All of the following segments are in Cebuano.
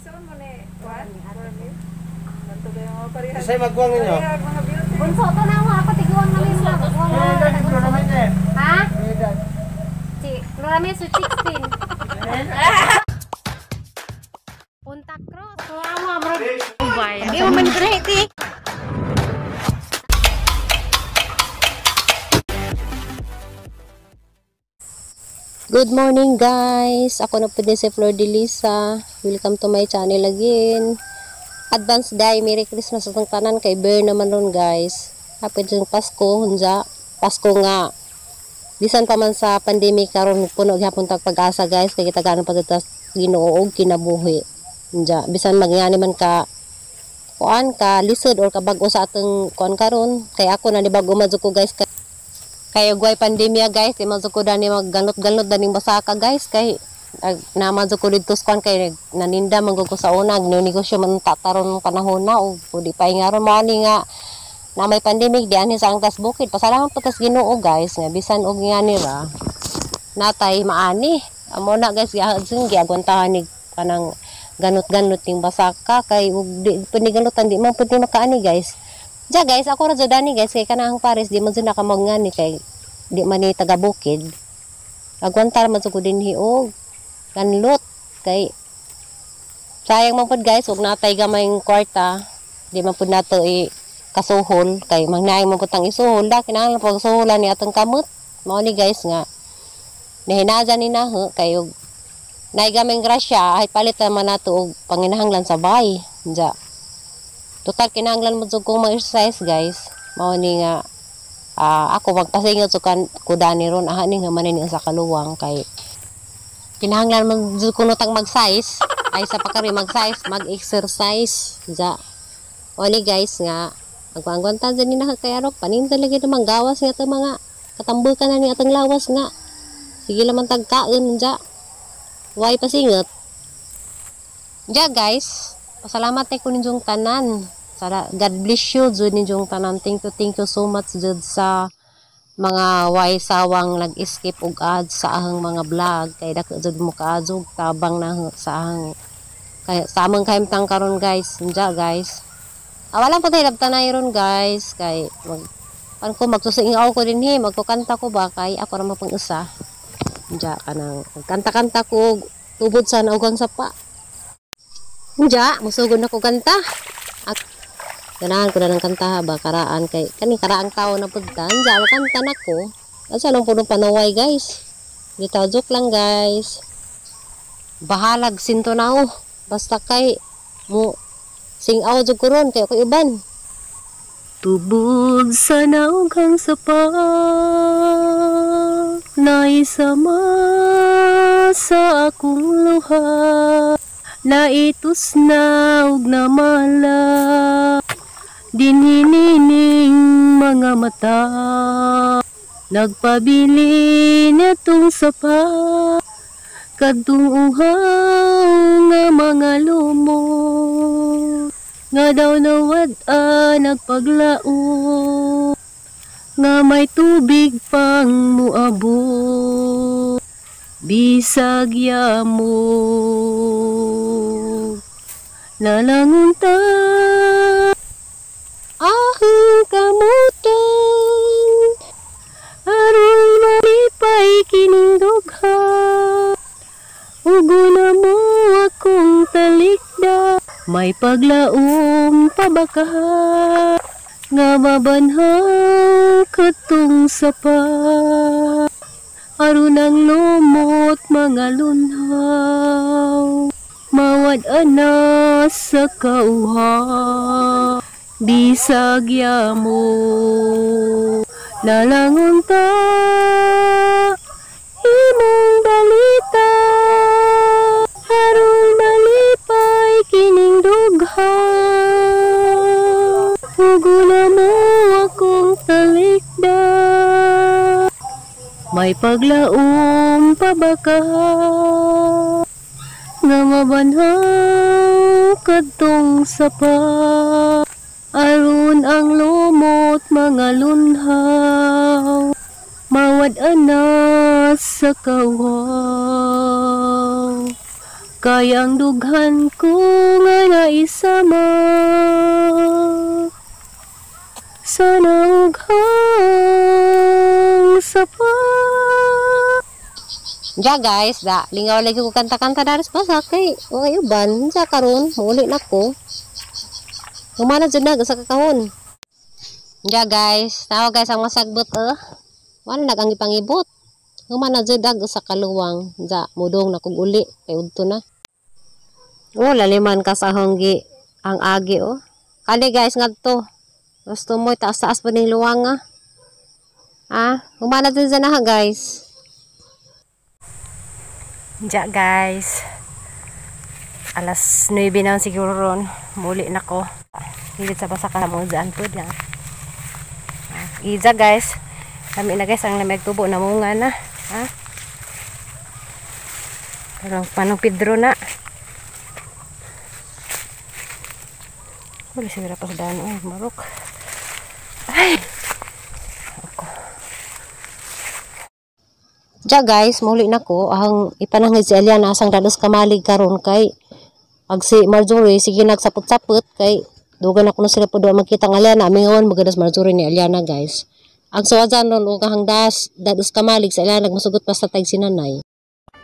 Igsoon mo ni Juan? For me? Ganto kayo mga parehas. Kasi magkuwang ninyo. Parehas mga beauty. Bunso to na ako. Ako tiguan na rin na. Ha? Si Lorameso 16. Punta Cruz. Di mo man ti. Good morning, guys! Ako na po din si Flor de Lisa. Welcome to my channel again. Advance day, Merry Christmas sa atong tanan kay Bear naman ron, guys. Happy din Pasko, hunja. Pasko nga. Bisan pa man sa pandemic karon puno gyapon tag pag-asa, guys, kay kita pa ta Ginoo og kinabuhi. Hunja, bisan magyani man ka kuan ka lisod or kabag-o sa atong kuan karon kay ako na ni bag-o man jud ko, guys, kay kay ugway pandemya, guys, di man jud ko dani magganot-ganot daning basaka, guys, kay naman jud ko didto sa kuan kay naninda man gud ko sa una, negosyo man ta taron panahon na og di pa ingaron mao ni nga na may pandemic di anhi sa angkas bukid. Pasalamat po tas Ginoo, guys, nga bisan og nga nira natay maani amo na, guys, giagsin giagwantahan ni kanang ganot-ganot ning basaka kay ug di pud ni ganutan di man pud ni makaani, guys. Ja, guys, ako ra jud ani, guys, kay kanang pares di man jud nakamangani kay di man ni taga bukid. Agwanta ra man jud ko dinhi og kanlot kay sayang man pud, guys, ug natay gamayng kwarta di man pud nato i kasuhol kay mangnaay man pud tang isuhol da kinahanglan pag suholan ni atong kamot. Mao ni, guys, nga nahinaza ni naho kay og naay gamay grasya ay palit naman nato og panginahanglan sa bahay. Ja. Total kinahanglan mo jud kong mag-exercise, guys. Mao ni nga ako magpasingot so kan ko dani ron aha ni nga manin sa kaluwang kay kinahanglan man jud kuno tang mag-size ay sa pakari mag-size mag-exercise. Ja. O ni, guys, nga agwangwantan dyan ni na kay arok paninda lagi naman gawas nga atong mga katambukan na ni atong lawas nga sige laman tagkaon. Ja. Why pasingot? Ja, guys, pasalamat ko ninyong tanan. Sara, God bless you jud ninyong tanan. Thank you so much jud sa mga way sawang nag-skip og ads sa ahang mga vlog kay dako jud mo kaadjog tabang na sa ahang kay sa among kahimtang karon, guys. Ja, guys. Wala pa tayo labtanay ron, guys, kay mag pan ko magsusingaw ko dinhi magkukanta ko ba kay ako ra mapang usa. Ja kanang kanta-kanta ko tubod sa naugang sapa. Ja, musugod na ko kanta. At ganahan ko na ng kanta ba karaan kay kaning karaang tao na pud ta. Ja, makanta na ko. Asa lang po nung panaway, guys. Bitaw, joke lang, guys. Bahalag sinto na oh. Basta kay mo singaw jud ko ron kay ako iban. Tubod sa naugang sapa naisama sa akong luha naitus na og namala dinhinining mga mata nagpabili netong sapa kadtong uhaw nga mga lumot nga daw nawad-a nagpaglaom nga may tubig pang muabot bisag yamog lalangon ta ahong kamutan aron malipay kining dugha ugo na mo akong talikda may paglaom pa ba ka nga mabanhaw katong sapa aron ang lumot mga lunhaw mawad-an na sa kauhaw bisag yamog lalangon ta imong dalita aron malipay kining dugha ugo na mo akong talikda may paglaom pa ba ka nga mabanhaw kadtong sapa aron ang lumot mga lunhaw mawad-an na sa kawaw. Kay ang dughan ko nga naisama sa naughang sapa. Ja guys, da lingaw lagi ko kanta-kanta daris basa kay okay uban ja karon muuli na ko. Humana jud na sa kakahon. Ja guys, tawo guys ang masagbot eh. Wala nag ang ipangibot. Humana jud ag sa kaluwang. Ja mudong na kog uli kay udto na. Oh, laliman ka sa hanggi ang agi oh. Kali guys ngadto. Gusto mo taas-taas pa ning luwang ah. Ah, humana jud na ha guys. Ja guys, alas 9 na siguro ron. Muli na ko. Higit sa basa ka mo dyan po na. Iza guys, kami na guys ang lamig tubo na munga na. Ha? Parang panong Pedro na. Wala siguro pa sa daan. Ay, marok. Ay! Ako. Ja guys, muli na ko ang ipanangid si Aliana asang dados kamalig karon kay ag si Marjorie sige nagsapot-sapot kay dugan ako na sila po doon magkita ng Aliana mingawan magadas Marjorie ni Aliana guys. Ang suwajan ron og ang das dados kamalig sa Aliana nagmasugot pa sa tag si nanay.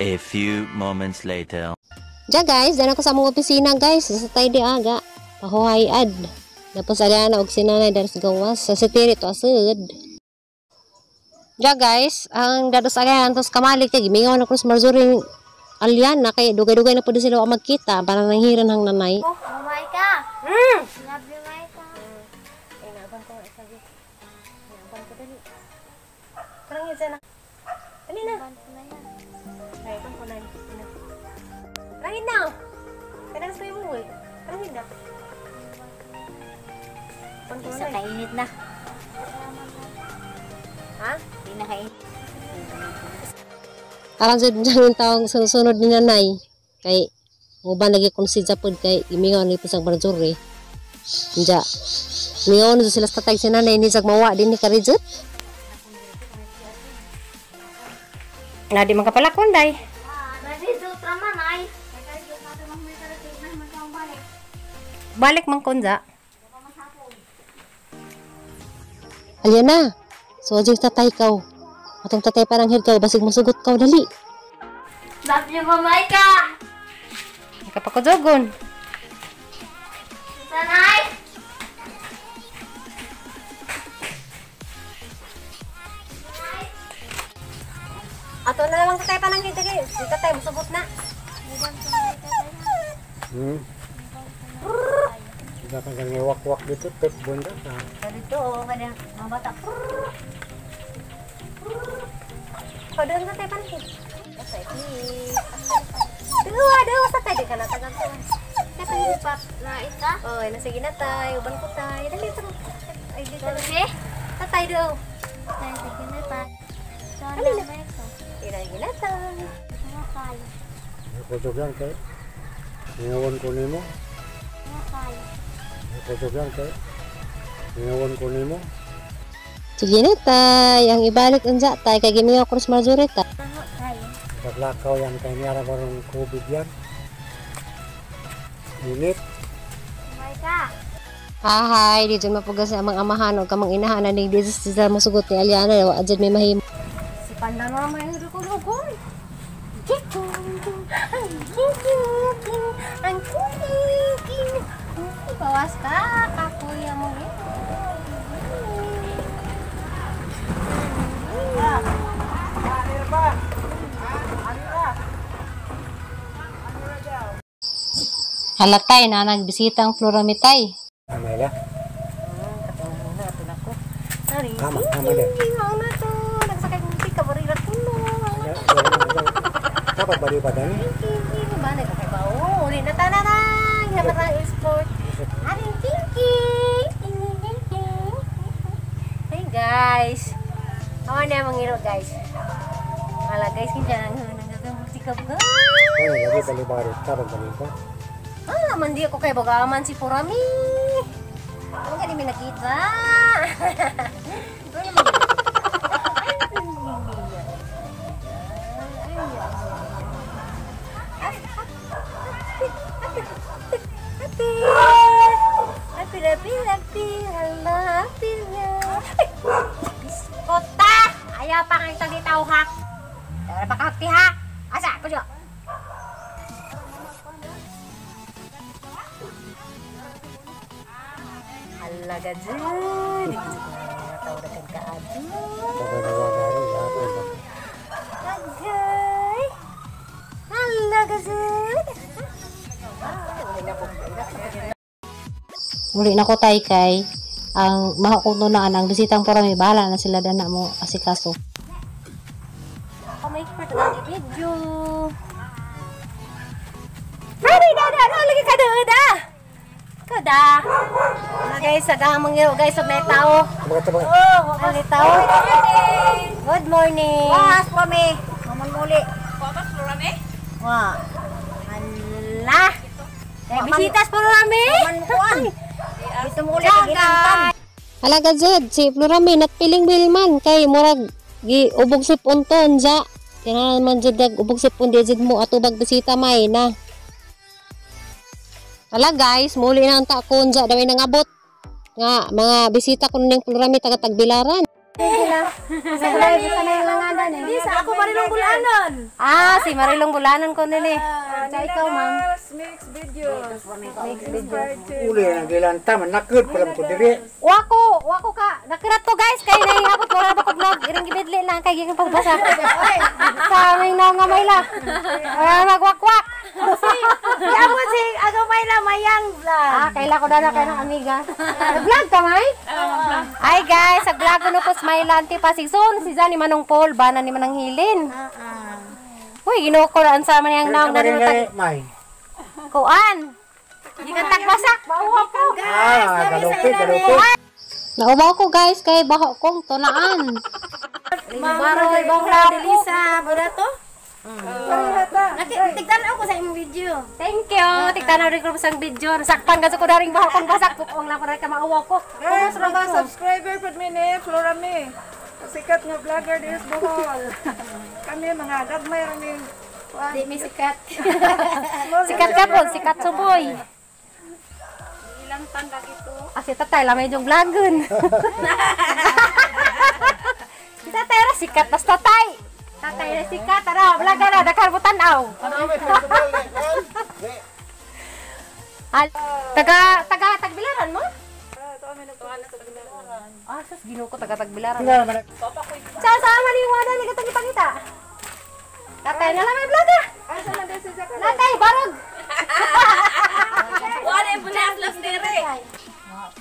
A few moments later. Ja guys, dana ko sa among opisina guys, sa tay di aga. Pahuhay ad. Tapos Aliana og si nanay dados gawas sa sitiri to asud. Ja guys, ang dados Aliana antos kamalig kay gimingaw na krus Marjorie Aliana kay dugay-dugay na pud sila wa magkita para nanghiran hang nanay. Oh, Maika! Love you, Maika. Ay, naaban ko nga sabi. Naaban ko dali. Parang yun sana. Dali na. Ay, ibang ko na. Parang na. Kailangan sa mo eh. Parang na. Isa kainit na. Ha? Hindi na kainit. Aron sa diyang taong sunod ni nanay kay uban lagi kung si Japod kay imingaw ni pusang Marjorie. Inja. Mingaw na sila sa tatay si nanay ni jag mawa din ni Karijut. Na di man kapalakon day. Balik man konja. Aliana, so jing tatay kaw. Atong tatay parang head kaw basig masugot kaw dali. Love you, Maika! Nakapakujogon. Sanay! Ato na lang tatay panang kita kay. Si tatay musugot na. Hindi ka kang iwak-wak dito, pet bunda ka. Dito kada mga bata. Padung tatay panang. Tatay please. Duwa, duwa sa tay di ka natagang ko. Tatay Pap, nait ka? Oy, nasa ginatay, uban ko tay. Dali ito. Ay, dito. Sorry? Tatay do. Tay, sige na pa. Dali na. Maika. Ira ginatay. Makal. Kusog yan kay. Ingawan ko nimo. Makal. Kusog yan kay. Ingawan ko nimo. Sige na tay, ang ibalik unja tay kay gimingaw krus Marjorie ta. Tango tayo. Paglakaw yan kay niyara barong COVID yan. Init. Maika! Ahay, di dyan mapugas sa amang amahan o kamang inahan na di sila masugot ni Aliana wa adyan may mahimo. Si Panda na naman yung lugon. Ang kulikin. Bawas ka, kakuya mo. Halatay na nagbisita ang Floramitay. Amay la. Katulong na, katulong ko. Sorry. Tama, tama din. Ang na to. Nagsakay kong musika, barira kuno. Dapat ba di pa dani? Kinky, ba na kay bao? Uli na tananang, namatang sport. Aring kinky. Kinky. Hey guys. Awa na mangiro guys. Hala guys, kinja ang nagagang musika ba? Ay, lagi bali bari, tabang bali pa. Ah, man di ako kay bagaman si Purami. Ano ka di may nakita? Ano naman? Ay, ay, ay. Ayaw pa nga itang tao ha. Tara pakakti ha. Asa ko jo. Halaga dyan. Di ko tao na kag kaadto. Agay. Halaga dyan. Muli na ko tay kay ang mahakuno na ang bisitang porami bahala na sila dana mo asikaso. Ako may expert na video. Mari da da no lagi ka da. Kada. Na guys, sagang mangiro guys og may tao. Oh, may tao. Good morning. Was mami. Mamon muli. Wa. Ala. Kay bisitas pa rami. Maman kuan. Dito muli gilantan. Halaga Zed, si Florami natpiling bilman kay murag gi ubog sipon to unsa. Kaya man jud nag ubog sipon di jud mo atubag bisita may na. Hala guys, muli na ang ta ko unsa dami nangabot nga mga bisita ko ning Florami taga Tagbilaran. Sa ako Marilong Bulanon. Ah, si Marilong Bulanon ko nini. Sa ikaw, ma'am. Mix videos. Mix video. Uli na gilanta man nakod pala ko diri. Wako, wako ka. Nakirat ko guys kay nahihapot ko ra ko vlog. Iring gibidli lang kay gikan pagbasa. Sa may naong nga may la. Ay magwakwak. Yamo si Agamay la mayang vlog. Ah, kaila ko dana kay nang amiga. Nag-vlog ka may? Ay guys, sa vlog ko no ko smile auntie Pasig. So, si Zani Manong Paul bana ni Manang Hilin. Uy, Ginoo ko na unsa man yang naong Dali na may. kuan. Gikan tagbasak, mauwa ko. Ah, galupi, galupi. Naubaw ko guys kay baho kong tunaan. Baroy, bang Lisa, burato? Tigtan ako sa imong video. Thank you. Tigtanaw rin ko sa video. Nasakpan ka sa kudaring baho kong basak. Pupong lang ko rin ka mauwa ko. Guys, mga subscriber pud mi ni Flora Mi. Sikat nga vlogger diri sa Bohol. Kami mga gagmay ra mi. Di mi sikat. Sikat ka po, sikat suboy. Ah, si tatay, lamay yung vlogon. Si tatay ra sikat, basta tatay. Tatay ra sikat, ara, vlog na, dakar mo tanaw. Taga, Tagbilaran mo? Ah, sus, Ginoo ko, taga Tagbilaran. Sa sama ni Wada ni katong ipangita. Tatay na lang may vlog ah. Asa man din si Zaka? Tatay, barog. Wala po na atlas dire.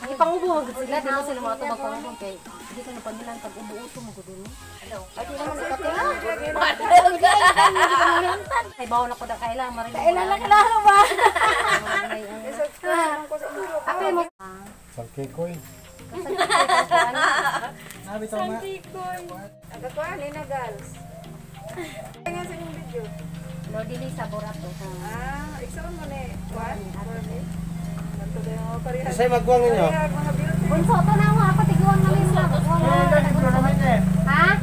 Ipangubo magud sila, di mo sila mga tubag pangubo kay di ko na panilang tag ubo-uto mo gud no. Ay di naman sa katila. Ay bawon ako da kaila marin. Kaila lang kilala ba? Ako mo. Salkikoy. Aga ni na gals. Nga sa inyong video. Lordili sa Borato. Ah, igsoon mo ni Juan, Flora Mi. Ganto dayo mga parehas. Isay magwang ninyo. Parehas mga beauty. Bunso to na mo ako tiguan na min lang. Ha?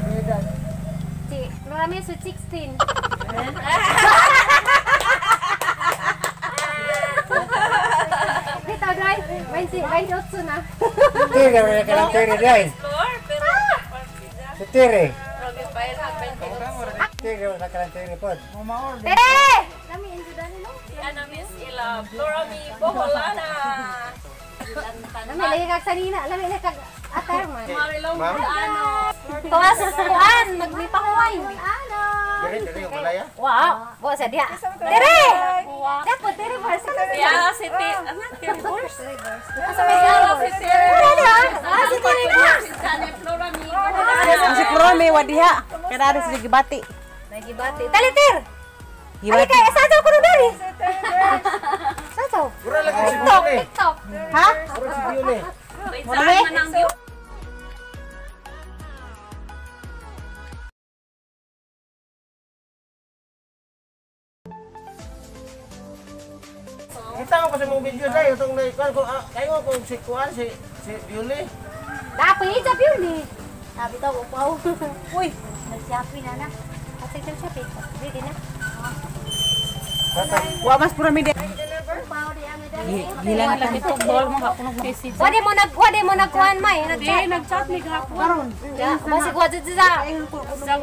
Si Flora Mi sweet 16. Dito dai, 28 na. Tire ra ka tire dai. Si tire. Tire ra ka tire pod. Tere! Lami lagi kag sanina, lami lagi kag atar man. Tuwas kuan, magmipahuway. Dire dire yung balaya. Wow, wa sa diha. Tere! Dapat tere ba sa Ya, si Ti, ano? Tere Asa may tere? Ah, si tere na. Si Florami wadiha. Kada si gibati. Nagibati. Dali ter. Gibati. Ali kay sa ko no dali. Sa Mura lagi si TikTok, Biole. TikTok. Ha? Mura si Biole. Mami? Kita ko sa mong video dai itong naikuan ko kayo kung si kuan si Biole. Dapat sa Biole. Sabi daw upaw. Uy, nag-Shopee na na. Asa sa Shopee? Ready na. Wa mas Florami di. Upaw di. Gilang lang ito bol mga kunog message. Wadi mo nagkuhan may. Nag-chat. Nag-chat ni gahapon. Basig wa jud sa.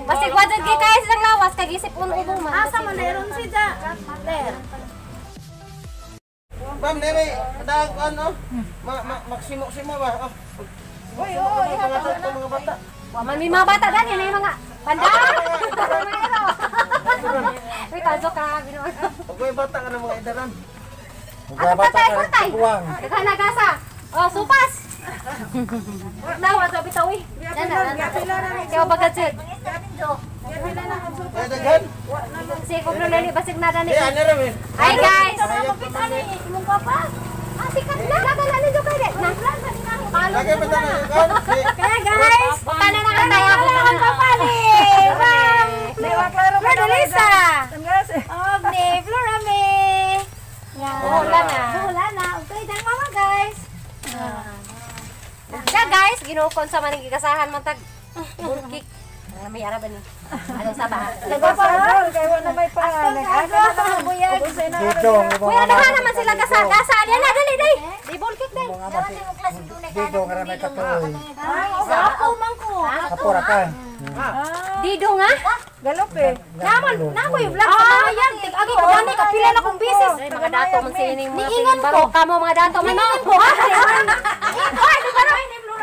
Basig wa jud kay kay sa lawas kag isip uno ubo man. Asa man Meron si Ja. Der. Ma'am, nere, daag ano? Maksimo-simo ba? Oh. Uy, oo, Mga bata, mga bata. Wa man may mga bata dani na mga banda. Uy, tazo ka binuo. Pag may bata ka ng mga idaran. Ato patay patay. Daghan na gasa. Oh, supas. Nawa sa bitaw eh. Kaya bagat jud. Ay, daghan. Si kung lali basig na dani. Eh, ano rin eh. Hi guys. Ah, sikat na. Lagan na ninyo kay na. Palo Lagay pa tayo. Kaya guys, tanan na tayo. Ang papali. Dewa klaro pa Flor de Lisa. Tanggas. Obne, Flora me. Wala na. Wala na. Okay, dang mama guys. Siya guys, ginukon sa maning gigasahan man tag burkik. May araban ni. Anong saba? Nagpapagol kay wa na may pa. Nag-aga na Ubusay na Dito, ang Kuya, daghan naman sila gasa. Gasa, diyan na, dali, dali. Di burkik dai. Dito nga may katuoy. Ako man ko. Kapura ka. Dido nga. Galope. Naman, nako yung vlog sa mga yan. Tig-agi ko gani ka pila na kong bisis. Ay, mga dato man sila ning mga Niingon ko. Kamo mga dato man no. Ay, di ba na?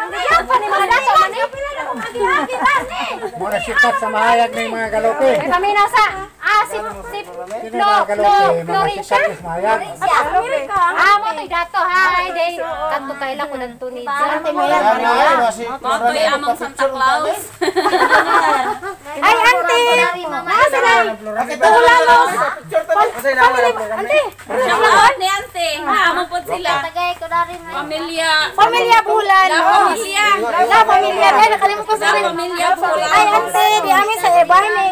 Niingon pa ni mga dato man eh. Pila na kong agi-agi tani. Muna sikat sa mahayag ng mga galope. Ay paminaw sa si si Sino Flo mga Flo galope? Mga Florencia. sikat sa mahayag. Ah, mo to'y dato hi day. Kadto kaila ko nagtunid. Matoy among Santa Claus. Ay, ante. Nasa na? Tulalos. Ante. Shout ni ante. Among pod sila. Pamilya. Pamilya Bulan. La pamilya. La pamilya. Ay, nakalimot ko La pamilya Bulan. Ay, ante, di amin sa iba ni.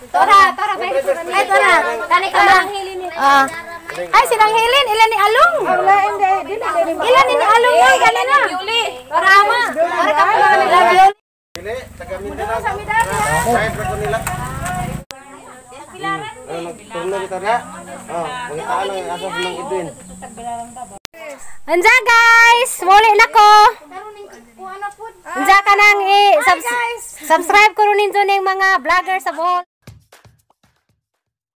Tora, tora, ay, tora. Tani ka lang. Ah. Ay, silang Helen, ilan ni Along? Wala hindi dili dili. Ilan ni Along ay ganina. Tora ama. Tora ka pa. Dili, taga Mindanao. Kahit pa ko nila. Ano, nagturno kita na? Oh, pangitaan ang asa ng Edwin. Anza guys, muli na ko. Anza ka nang i-subscribe ko rin ninyo ning mga vlogger sa Bohol.